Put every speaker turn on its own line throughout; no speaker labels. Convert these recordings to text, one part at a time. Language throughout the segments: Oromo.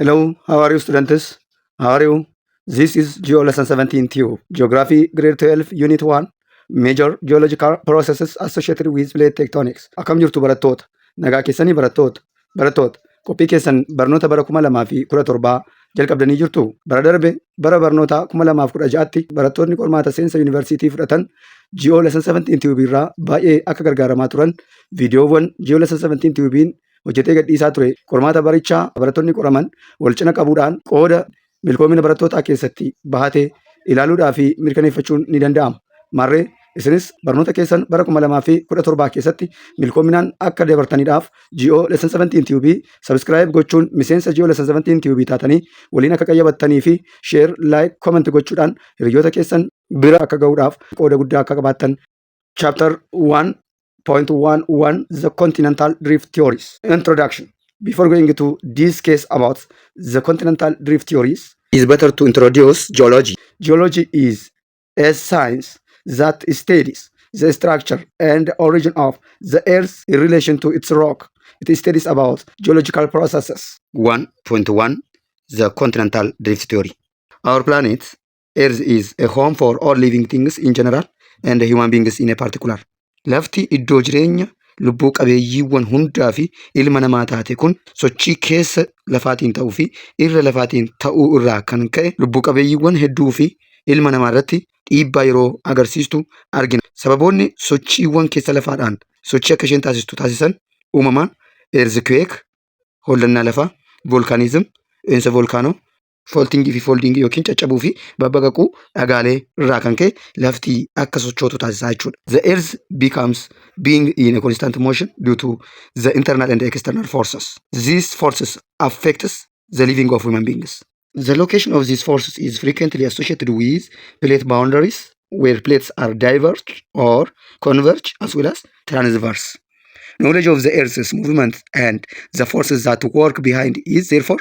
Hello, how are you students? How are you? This is Geo Lesson 17 Tube, Geography Grade 12, Unit 1, Major Geological Processes Associated with Plate Tectonics. Akkam jirtu barattoota? Nagaa keessanii barattoota? Barattoota, qophii keessan barnoota bara 2017 jalqabdanii jirtu. Bara darbe bara barnoota 2016tti barattoonni qormaata seensa yuunivarsiitii fudhatan Geo Lesson 17 Tube irraa baay'ee akka gargaaramaa turan viidiyoowwan Geo Lesson 17 Tube'n hojjetee gadhiisaa ture qormaata barichaa barattoonni qoraman wal cina qabuudhaan qooda milkoomina barattootaa keessatti bahate ilaaluudhaa fi mirkaneeffachuun ni danda'ama. Maarree isinis barnoota keessan bara 2017 keessatti milkoominaan akka dabartaniidhaaf Geo Lesson 17 Tube subscribe gochuun miseensa Geo Lesson 17 Tube taatanii waliin akka qayyabattanii fi share, like, comment gochuudhaan hiriyoota keessan bira akka ga'uudhaaf qooda guddaa akka qabaattan. Chapter 1.11, The Continental Drift Theories. Introduction. Before going to discuss about the continental drift theories, it's better to introduce geology. Geology is a science that studies the structure and origin of the earth in relation to its rock. It studies about geological processes. 1.1 The Continental Drift Theory. Our planet Earth is a home for all living things in general and human beings in a particular. Lafti iddoo jireenya lubbuu qabeeyyiiwwan hundaa fi ilma namaa taate kun sochii keessa lafaatiin ta'uu fi irra lafaatiin ta'uu irraa kan ka'e lubbuu qabeeyyiiwwan hedduu fi ilma namaa irratti dhiibbaa yeroo agarsiistu argina. Sababoonni sochiiwwan keessa lafaadhaan sochii akka isheen taasistu taasisan uumamaan earthquake, hollannaa lafaa, volcanism, dho'iinsa volkaanoo, faultingii fi foldingii yookiin caccabuu fi babbaqaquu dhagaalee irraa kan ka'e lafti akka sochootu taasisaa jechuudha. The earth becomes being in a constant motion due to the internal and external forces. These forces affects the living of human beings. The location of these forces is frequently associated with plate boundaries, where plates are diverge or converge as well as transverse. Knowledge of the Earth's movement and the forces that work behind is therefore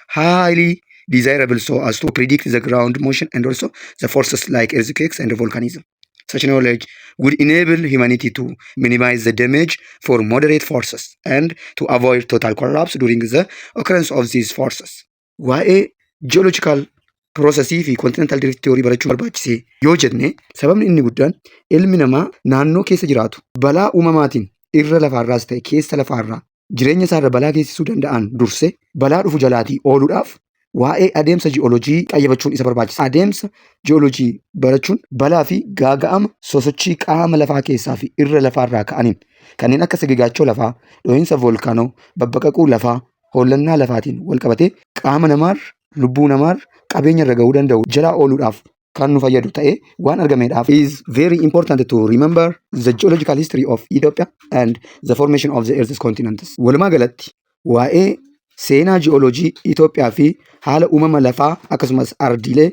highly desirable so as to predict the ground motion and also the forces like earthquakes and volcanism. Such knowledge would enable humanity to minimize the damage for moderate forces and to avoid total collapse during the occurrence of these forces. Waa'ee geological processii fi continental drift theory barachuu barbaachisee yoo jenne, sababni inni guddaan ilmi namaa naannoo keessa jiraatu balaa uumamaatiin irra lafaarraas ta'e keessa lafaarraa jireenya isaarra balaa geessisuu danda'an dursee balaa dhufu jalaatii ooluudhaaf waa'ee adeemsa ji'oolojii qayyabachuun isa barbaachisa. Adeemsa ji'oolojii barachuun balaa fi gaaga'ama sosochii qaama lafaa keessaa fi irra lafaarraa ka'aniin kanneen akka sigigaachoo lafaa, dho'iinsa voolkaanoo, babbaqaquu lafaa, hollannaa lafaatiin wal qabatee qaama namaarra, lubbuu namaarra, qabeenya irra gahuu danda'u jalaa ooluudhaaf kan nu fayyadu ta'ee waan argameedhaaf is very important to remember the geological history of Ethiopia and the formation of the earth's continents. Walumaa galatti waa'ee seenaa ji'oolojii Itoophiyaa fi haala uumama lafaa akkasumas ardiilee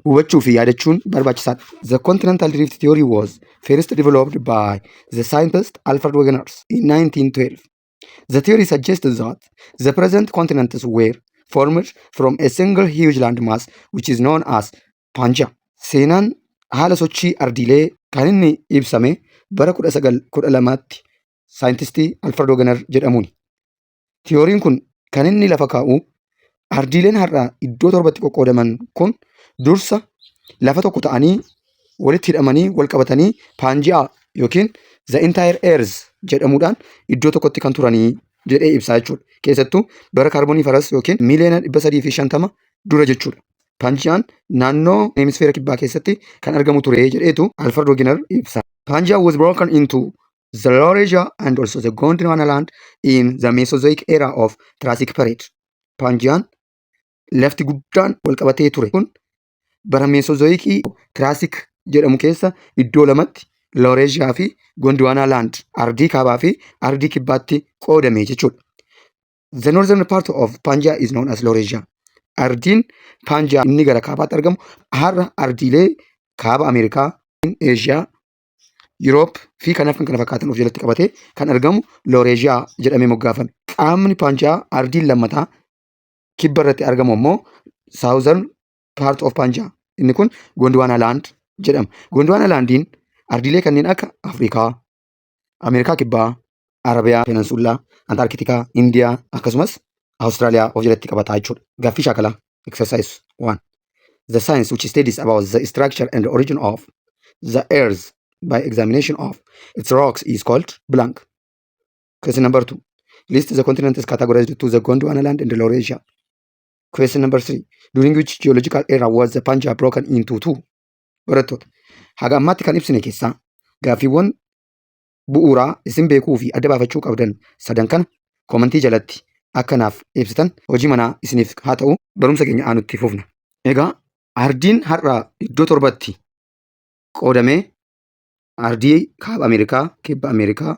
hubachuu fi yaadachuun barbaachisaadha. The continental drift theory was first developed by the scientist Alfred Wegener in 1912. The theory suggests that the present continents were formed from a single huge landmass which is known as Pangaea. Seenaan haala sochii ardiilee kan inni ibsame bara 1912tti saayintistii Alfred Wegener jedhamuuni. Tiyooriin kun kan inni lafa kaa'u ardiileen har'a iddoo torbatti qoqqoodaman kun dursa lafa tokko ta'anii walitti hidhamanii wal qabatanii Paanji'aa yookiin the entire earth jedhamuudhaan iddoo tokkotti kan turanii jedhee ibsaa jechuudha. Keessattuu bara Carboniferous yookiin miiliyoona 350 dura jechuudha. Paanjiyaan naannoo hemisfeera kibbaa keessatti kan argamu ture jedheetu Alfred Wegener ibsa. Pangaea was broken into the Laurasia and also the Gondwana land in the Mesozoic era of Triassic period. Paanjiyaan lafti guddaan wal qabatee ture kun bara Mesozoikii Triassic jedhamu keessa iddoo lamatti Laurasia fi Gondwana land, ardii kaabaa fi ardii kibbaatti qoodame jechuudha. The northern part of Pangaea is known as Laurasia. Ardiin Paanjiyaa inni gara kaabaatti argamu har'a ardiilee kaaba Ameerikaa, Eeshiyaa, Yuroop fi kanaaf kan kana fakkaatan of jalatti qabatee kan argamu Looreeshiyaa jedhamee moggaafame. Qaamni Paanjiyaa ardiin lammataa kibba irratti argamu immoo Southern part of Pangaea. Inni kun Gondwana land jedhama. Gondwana landiin ardiilee kanneen akka Afrikaa, Ameerikaa Kibbaa, Arabiyaa Peninsula, Antaarkitikaa, Indiyaa akkasumas Awustiraaliyaa of jalatti qabataa jechuudha. Gaaffii shaakalaa, exercise 1. The science which studies about the structure and origin of the earth by examination of its rocks is called blank. Question number 2. List the continents categorized to the Gondwana land and Laurasia. Question number 3. During which geological era was the Pangaea broken into two? Barattoota, haga ammaatti kan ibsine keessaa gaaffiiwwan bu'uuraa isin beekuu fi adda baafachuu qabdan sadan kana koomantii jalatti akka naaf ibsitan hojii manaa isiniif haa ta'u. Barumsa keenya aanutti fufna. Egaa ardiin har'a iddoo torbatti qoodamee ardii kaaba Ameerikaa, kibba Ameerikaa,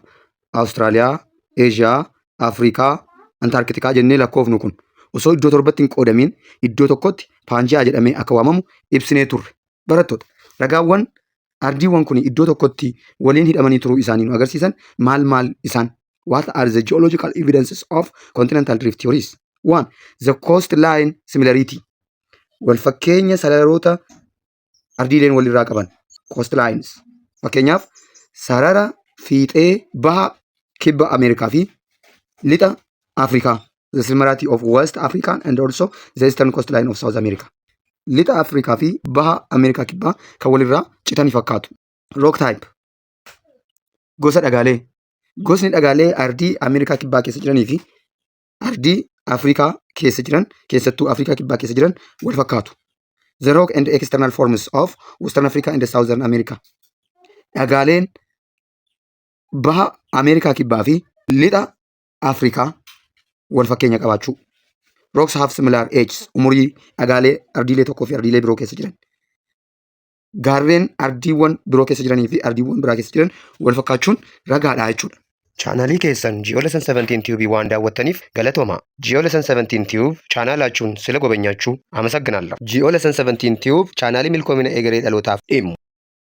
Awustiraaliyaa, Eeshiyaa, Afrikaa, Antaarkitikaa jennee lakkoofnu kun osoo iddoo torbatti hin qoodamiin iddoo tokkotti Paanjiyaa jedhamee akka waamamu ibsinee turre. Barattoota, ragaawwan ardiiwwan kun iddoo tokkotti waliin hidhamanii turuu isaanii nu agarsiisan maal maal isaan? What are the geological evidences of continental drift theories? One, the coastline similarity. Wal fakkeenya sararoota ardiileen walirraa qaban, coastlines. Fakkeenyaaf, sarara fiixee baha kibba Ameerikaa fi lixa Afrikaa. The similarity of West Africa and also the eastern coastline of South America. Lixa Afrikaa fi baha Ameerikaa kibbaa kan walirraa citanii fakkaatu. Rock type. Gosa dhagaalee. Gosni dhagaalee ardii Ameerikaa kibbaa keessa jiranii fi ardii Afrikaa keessa jiran, keessattuu Afrikaa kibbaa keessa jiran, wal fakkaatu. The rock and external forms of Western Africa and Southern America. Dhagaaleen baha Ameerikaa kibbaa fi lixa Afrikaa wal fakkeenya qabaachuu. Rocks have similar ages. Umurii dhagaalee ardiilee tokkoo fi ardiilee biroo keessa jiran. Gaarreen ardiiwwan biroo keessa jiranii fi ardiiwwan biraa keessa jiran wal fakkaachuun ragaadha jechuudha.
Chaanaalii keessan Ji'oolessan 17 Tube waan daawwattaniif galatooma. Ji'oolessan 17 Tube chaanaalachuun ስለ ጎበኛችሁ አመሰግናለሁ። Ji'oolessan 17 Tube chaanaalii milkoomina egeree dhalootaaf dhimmu.